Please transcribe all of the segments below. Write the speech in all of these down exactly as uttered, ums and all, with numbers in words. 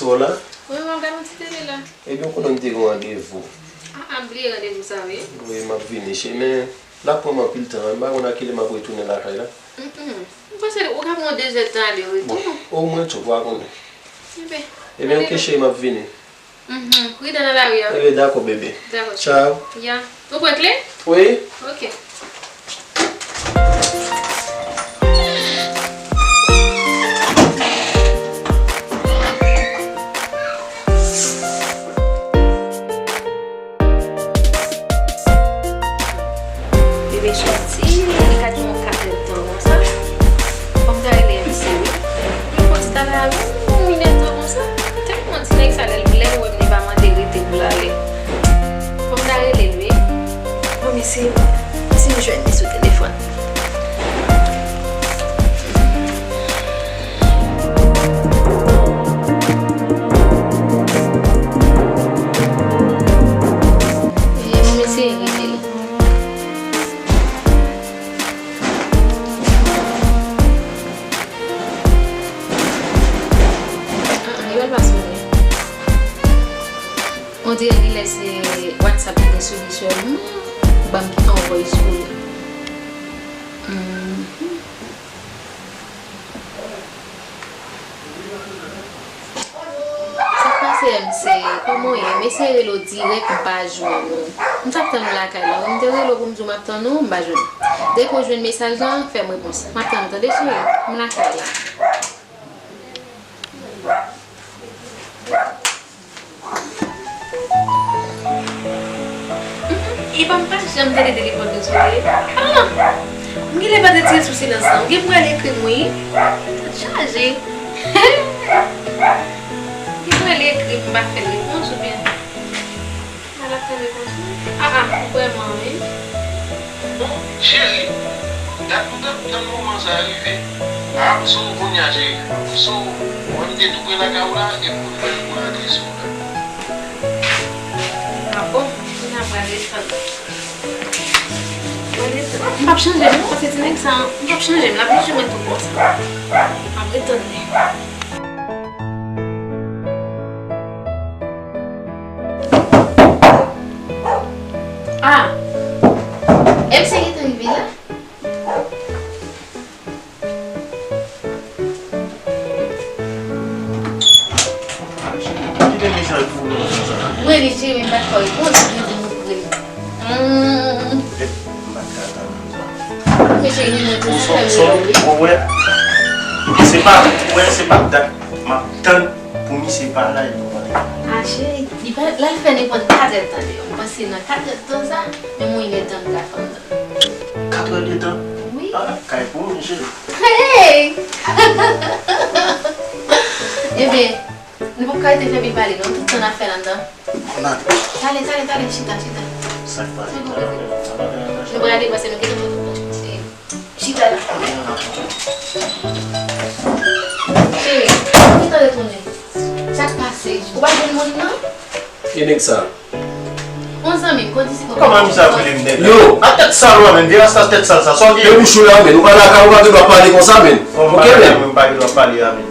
Ou la? Wi, m ap gade yon ti tele la. Ebyen, ou konnen m te gen yon randevou. A, a, m bliye randevou sa, wi. Wi, m ap vini, cheri, men l ap pran m anpil tan, wi. M pa konn a kilè m ap retounen lakay la. Mm, mm. M panse ou ka pran de zè tan ale retou. Bon, omwen tou, ou pa konnen. Ebyen, ebyen, ok, cheri, m ap vini. Mhm. Prida nan lari a, wi. Ebyen, dakò, bebe. Dakò. Ciao. Ya. Ou pran kle? Wi. Ok. Bebe soti, li ka gen yon kat èdtan konsa. Fò m ta rele M C wi. Li fò ti ta la wi, yon inèdtan konsa. Tèlman ti nèg sa lè l, lè l wè m li pa mande rete pou l ale. Fò m ta rele l wi. Bon, mesye, si m jwenn li sou telefòn. Bon, mesye, rele l. Ah, ah, li pa sonnen. On dirait li lèse WhatsApp li gen sou li sèlman. Ban m kite yon voice pou li. Mhm. Sa k pase, M C? Kòman w ye? M eseye rele w dirèk, m pa jwenn ou. M t ap tann ou lakay la wi. M te rele w pou m di w m ap tann ou, m pa jwenn ou. Dèke w jwenn mesaj lan, fè m repons. M ap tann ou, tande, cheri? M lakay la. Epa m pa janm tande telefòn nou sone. Ah! M genlè pa te tire sou silans lan. Ou gen pou al ekri m wi. Tèt chaje. Ou gen pou al ekri m, m pa fè l repons oubyen. Al ap fè repons wi. Ah, ah, vrèman wi. Bon, cheri, dat m t ap tann moman sa a rive. Ah, m sou ou kounye a, cheri. M sou ou. Mwen, m te tou pre lakay ou la, epi kounye a, mwen rantre sou ou la. Ah bon? Kounye a, m pral ret tann. M pral ret tann. M p ap chanje non, paske ti nèg sa, m p ap chanje, l ap blije mwen tou konsa. M ap ret tann li. Ah! M C gentan rive la? Kite mesaj pou ou nan konsa. Mwen li cheri, m pa t fè reponn, li di nou pre. Hmm. M pa t ka tann pou sa. Men cheri, mwen tou sa fè m rele w wi. Ou wè, se pa, ou wè, se pa dat m ap tann pou misye pa la, epi w pa t ka. Ah, cheri, li pa, l al fè nenpòt kat èdtan deyò. M panse nan kat èdtan sa, menm yon inèdtan m ka fè anndan. Kat èdtan? Wi. Ah, kay pou ou, mesye. Hey! Ebyen, nou pap ka rete fè pil pale non, tout tan n ap fè l anndan. Kòman? Tale, tale, tale, chita, chita. Sa k pase? Sa k pase? Nou prale, paske nou gentan fè tout tan. Chita la. Cheri, ou gentan retounen. Sa k pase? Ou pa jwenn moun nan? E nèg sa? On zanmi m, kondisip. Kòman misye ap rele m nèg? Yo! A tèt sal ou an menm, vye rasta tèt sal sa, sa w gen? Fè bouch ou la, men ou pa lakay ou, pa gen dwa pale konsa, men. Kòman m pa lakay mwen, m pa gen dwa pale a, men?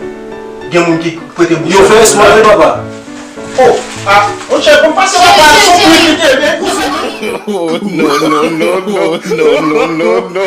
Gen moun ki prete bouch yo. Fè respè, men papa. Oh, ah, monchè, pou m pase papa a, se yon pri ki te, men. Oh, no, no, no, no.